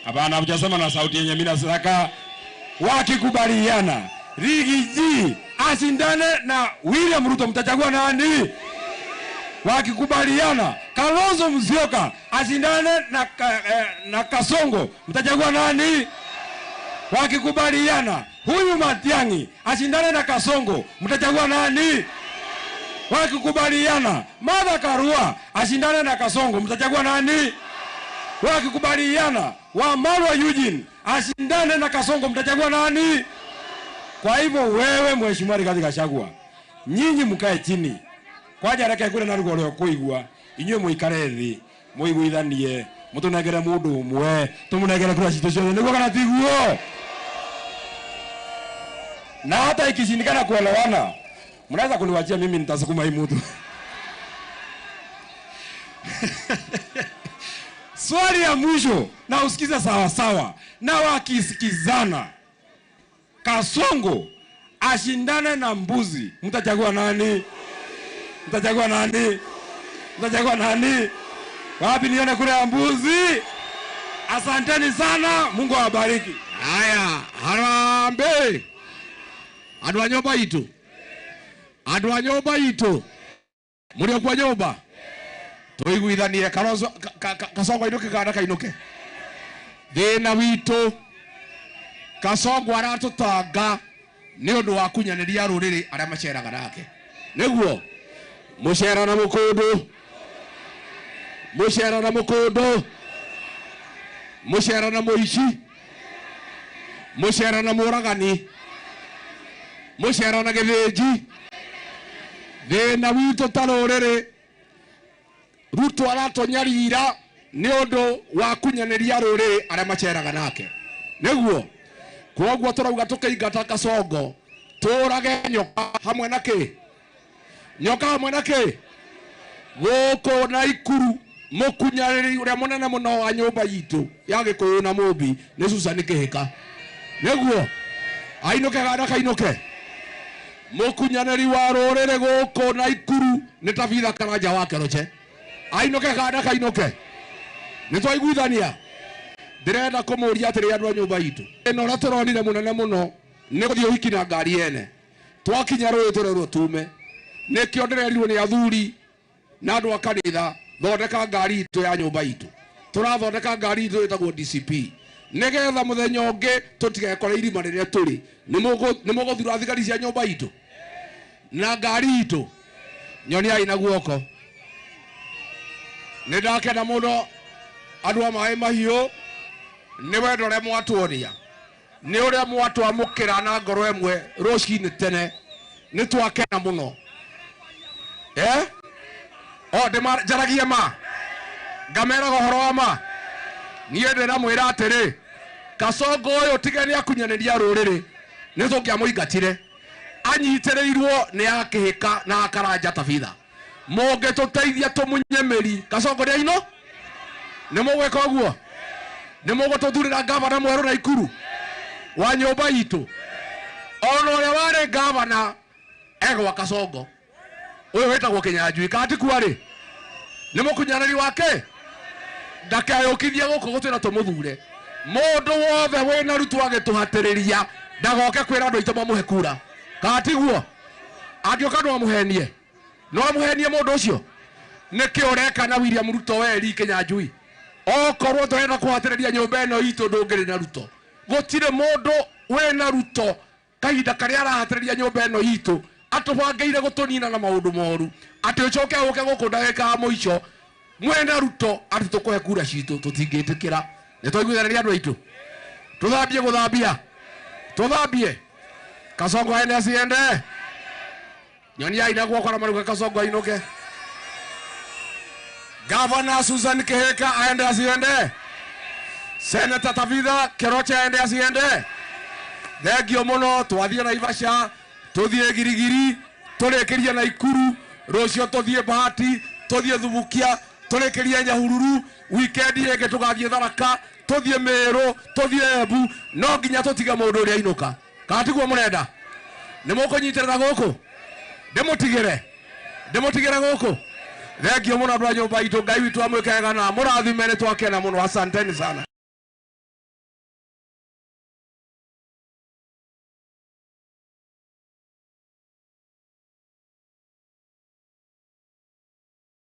Hapana, hujasema na sauti yenye mimi nataka. Wakikubaliana Rigiji ashindane na William Ruto, mtachagua nani? Wakikubaliana Kalonzo Musyoka ashindane na Kasongo, mtachagua nani? Wakikubaliana huyu Matiang'i ashindane na Kasongo, mtachagua nani? Wakikubaliana Martha Karua ashindane na Kasongo, mtachagua nani? Wakikubaliana Wamalwa Eugene ashindane na Kasongo, mtachagua nani? Kwa hivyo wewe Mheshimiwa Rigathi Gachagua, nyinyi mkae chini. Kwaja reke kure na rugo rwa kuigua, inyuĩ mũikare thĩ, mũiguithanie, mũtũnengere mũndũ ũmwe, tũmũnengere kura citũ ciothe, nĩguo kana tiguo? Na hata ikishindikana kuelewana, mnaweza kuniwachia mimi, nitasukuma hii mtu. Swali ya mwisho, na usikize sawa sawa, na wakisikizana, Kasongo ashindane na mbuzi, mtachagua nani? Mtachagua nani? Mtachagua nani? Wapi nione kura ya mbuzi? Asanteni sana, Mungu awabariki. Haya, harambee. Andũ a nyũmba itũ. Andũ a nyũmba itũ. Mũrĩ o kwa nyũmba. Tũiguithanie Kalonzo Kasongo ainũke kana kainũke. Thĩna witũ Kasongo aratũtanga nĩ ũndũ wa kunyanĩria rũrĩrĩ arĩa maceraga nake. Nĩguo mũcera na mũkũndũ. Mũcera na mũkũndũ. Mũcera na mũici. Mũcera na mũragani. Mũcera na gĩthĩnji. Thĩna witũ ta rũrĩrĩ Ruto aratũnyarira nĩ ũndũ wa kunyanĩria rũrĩrĩ arĩa maceraga nake. Nĩguo kwoguo tũrauga tũkĩingata Kasongo tũrage nyoka hamwe na kĩ? Nyoka hamwe na kĩ? Gũkũ Naikuru mũkunyanĩri ũrĩa mũnene mũno wa nyũmba itũ ya Gĩkũyũ na Mũmbi nĩ Susan Kĩhĩka. Nĩguo ainũke kana kainũke. Mũkunyanĩri wa rũrĩrĩ gũkũ Naikuru nĩ Tabitha Karanja wa Keroche. Ainũke kana kainũke. Nĩ twaiguithania. Ndĩrenda kũmũria atĩrĩ andũ a nyũmba itũ. Ĩno ũrĩa tũronire mũnene mũno nĩ gũthiĩ ũhiki na ngari ene. Twakinya rũĩ tũrerwo tume. Nĩkĩo ndĩrerirwo nĩ athuri na andũ a kanitha thondeka ngari itũ ya nyũmba itũ. Tũrathondeka ngari itũ ĩtagwo DCP. Nĩgetha mũthenya ũngĩ tũtigekore irima rĩrĩa tũrĩ. Nĩ mũgũthura thigari cia nyũmba itũ na ngari itũ. Nyoniai na guoko. Nĩ ndakena mũno andũ a Maĩ Mahiũ nĩ wendo ũrĩa mwatuonia, nĩ ũrĩa mwatwamũkĩra na ngoro ĩmwe rũcinĩ tene. Nĩ twakena mũno. O njaragie ma ngameraga ũhoro wa ma. Niĩ ndĩramwĩra atĩrĩ, Kasongo ũyũ tiga nĩ akunyanĩria rũrĩrĩ nĩ tũngĩamũingatire. Anyitĩrĩirwo nĩ akĩhĩka na Akaranja Tabitha. Mũngĩtũteithia tũmunye mĩri Kasongo nĩ aino. Nĩ mũgwĩka ũguo? Nĩ mũgũtũthurĩra gavana mwerũ Naikuru wa nyũmba itũ. Ona ũrĩa warĩ gavana egwa Kasongo ũyũ wĩtagwo Kĩnyanjui kana ti kuo rĩ? Nĩ mũkunyanĩri wake. Ndakeyũkithie gũkũ gũtwĩra tũmũthure. Mũndũ wothe wĩna Ruto agĩtũhatĩrĩria ndagoke kwĩra andũ aitũ mamũhe kura. Kana tiguo? Angĩũka no amũhenie. No amũhenie mũndũ ũcio. Nĩkĩ ũreka na William Ruto weri Kĩnyanjui? Okorwo tũrenda kũhatĩrĩria nyũmba ĩno itũ ndũngĩrĩ na Ruto. Gũtirĩ mũndũ wĩna Ruto kahinda karĩa arahatĩrĩria nyũmba ĩno itũ atũbangĩire gũtũnina na maũndũ moru. Atĩ ũcoke ũke gũkũ ndagĩka ya mũico mwena Ruto atĩ tũkũhe kura citũ tũtingĩtĩkĩra. Nĩ twaiguithanĩria andũ aitũ. Tũthambie gũthambia. Tũthambie. Kasongo aende asiende. Nyoniai na guoko na maruga Kasongo ainũke. Governor Susan Kihika aende asiende. Senator Tabitha Keroche aende asiende. Thengio mũno. Twathiĩ Naivasha, tũthiĩ Girigiri, tũrĩkĩrie Naikuru, rũciũ tũthiĩ Bahati, tũthiĩ Thubukia, tũrĩkĩrie Nyahururu, wikendi ĩngĩ tũgathiĩ Tharaka, tũthiĩ Meru, tũthiĩ Embu. No nginya tũtige mũndũ ũrĩa ainũka. Kana tiguo mũrenda? Nĩ mũkũnyitĩrĩra gũkũ? Ndĩmũtigĩre. Ndĩmũtigĩre gũkũ. Thengio mũno andũ a nyũmba itũ. Ngai witũ amwĩke wega na amũrathime. Nĩ twakena mũno. Asanteni sana.